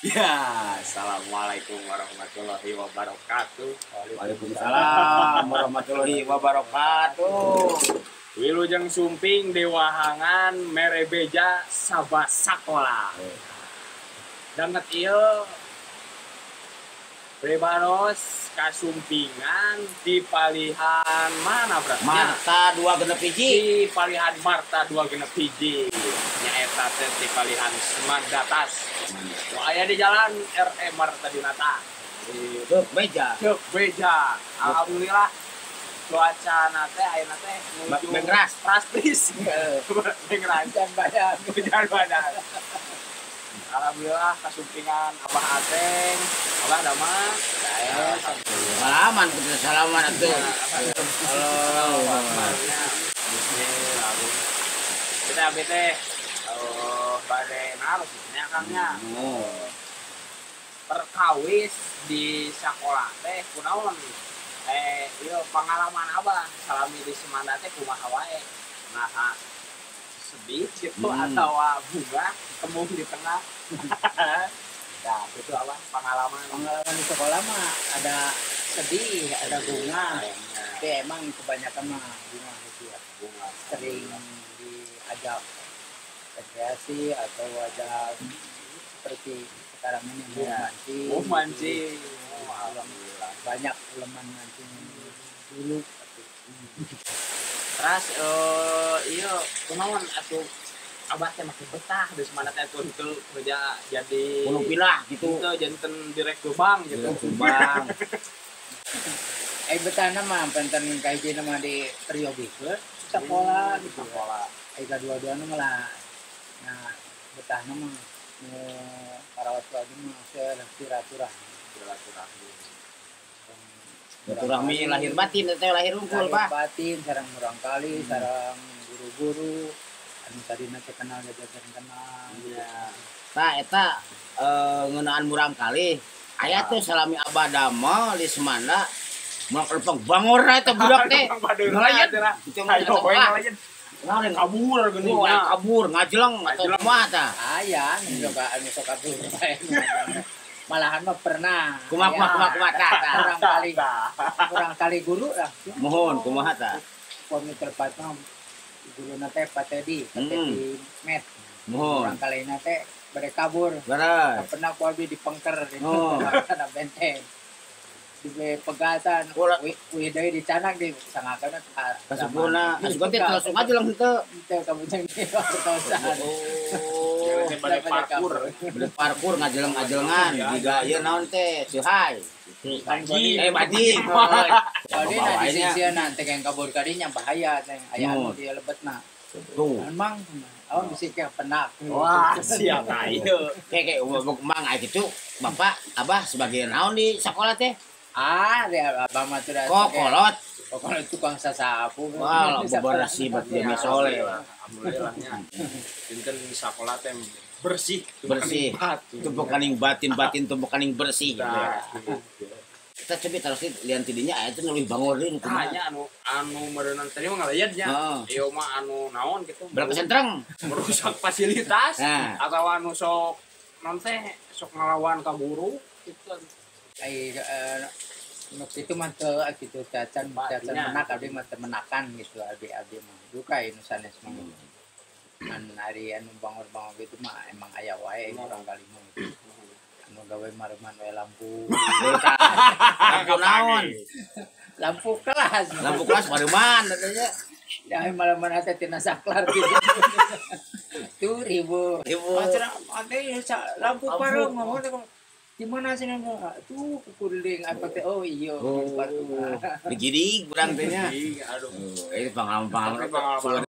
Ya, assalamualaikum warahmatullahi wabarakatuh. Waalaikumsalam warahmatullahi wabarakatuh. Wilujeng sumping di wahangan mere beja sabah sakola. Danget ieu Bebaros kasumpingan di palihan mana berarti? Marta 2 genep hiji. Di palihan Marta 2 genep hiji. Nyaeta teh di palihan Semandatas. Nu aya di jalan RE Marta Dinata. Di Beja. Ceuk Beja. Alhamdulillah cuaca teh ayeuna teh menuju bengras prastis. Bengras hujan badan. Hujan badan. Alhamdulillah kasumpingan Abah Ateng, Abah Damang. Salaman kita salaman atuh. Halo. Kita abdi teh bade naros nya Kang nya. Perkawis di sakola teh kunaon? Ieu pengalaman Abah salami di Semanda teh kumaha wae? Nah, sedih gitu atau bunga kembung di tengah. Nah, itu apa pengalaman? Pengalaman di sekolah mah ada sedih, ada bunga. Tapi emang kebanyakan mah bunga gitu ya. Bunga. Sering diajak rekreasi atau ajak seperti sekarang ini mau mancing. Mau mancing. Oh, alhamdulillah. Banyak leman mancing dulu. Terus iya kunaon atuh Abah teh makin betah di Semanda teh atuh henteu kerja jadi kudu pindah gitu. Henteu janten direktur bank gitu. Direktur bank. Betahna mah penten kahijina mah di periodikeun sekolah gitu. Sekolah. Kadua-duana mah lah. Nah, betahna mah nu parawas lagi mah silaturahmi. Silaturahmi. Silaturahmi lahir batin teh lahir unggul, Pak. Lahir batin sareng murangkali, sareng guru-guru anu tadina teh kenal jajajan kenal. Iya. Tah eta ngeunaan murangkali aya tuh salami Abah damel di Semanda mah lepang bangorna eta budak teh. Ngelayan Itu mah ngelayan. Ngelayan kabur geuning. Kabur ngajeleng atau kumaha tah? Aya anu sok kabur. Malahan mah pernah. Kumaha kumaha kumaha tah. Kurang kali guru lah. Mohon kumaha tah? Upami terpat mah guruna teh Pak Teddy, Pak Teddy Met. Mohon. Kurang kalina teh bade kabur. Beres. Pernah ku abdi dipengker di kana benteng. Di pegatan, uih deui dicanak di sangakeun kasupuna. Asup teh langsung aja langsung henteu. Henteu kabujang di wartosan. Oh, bade parkur. Bade parkur ngajeleng-ajelengan jiga ieu naon teh Cihai. Bajing. Bade na di sisieuna teh yang kabur kadinya bahaya teh aya anu di lebetna. Tuh. Emang awan bisi ke penak. Wah, siap ieu. Kayak mang aya kitu Bapak Abah sebagai naon di sekolah teh? Ah, dia abah mah sudah kokolot. Kokolot tukang sasapu. Wah, bebersih berarti dia soleh. Alhamdulillahnya. Dinten sakola teh bersih, bersih. Tumpukaning batin-batin tumpukaning bersih. Kita coba terus lian tidinya aya teh leuwih bangor deui nu kumaha. Nya anu meureunan tadi mah ngalayat nya. Ieu mah anu naon gitu. Berapa sentreng? Merusak fasilitas atau anu sok non teh sok ngalawan ka guru gitu. Ai nuk itu mah teu kitu cacan cacan menak abdi mah teu menakan gitu abdi mah duka nu sanes mah. Ngan ari anu bangor-bangor gitu mah emang aya wae urang kali mah gitu. Anu gawe mareman we lampu. Lampu naon? Lampu kelas. Lampu kelas mareman katanya. Ya mareman teh tina saklar gitu. Tuh ribu. Ate lampu parung ngomong di mana sih nang tuh kuling apa teh oh iya digidig urang teh nya. Aduh. Ini pengalaman-pengalaman.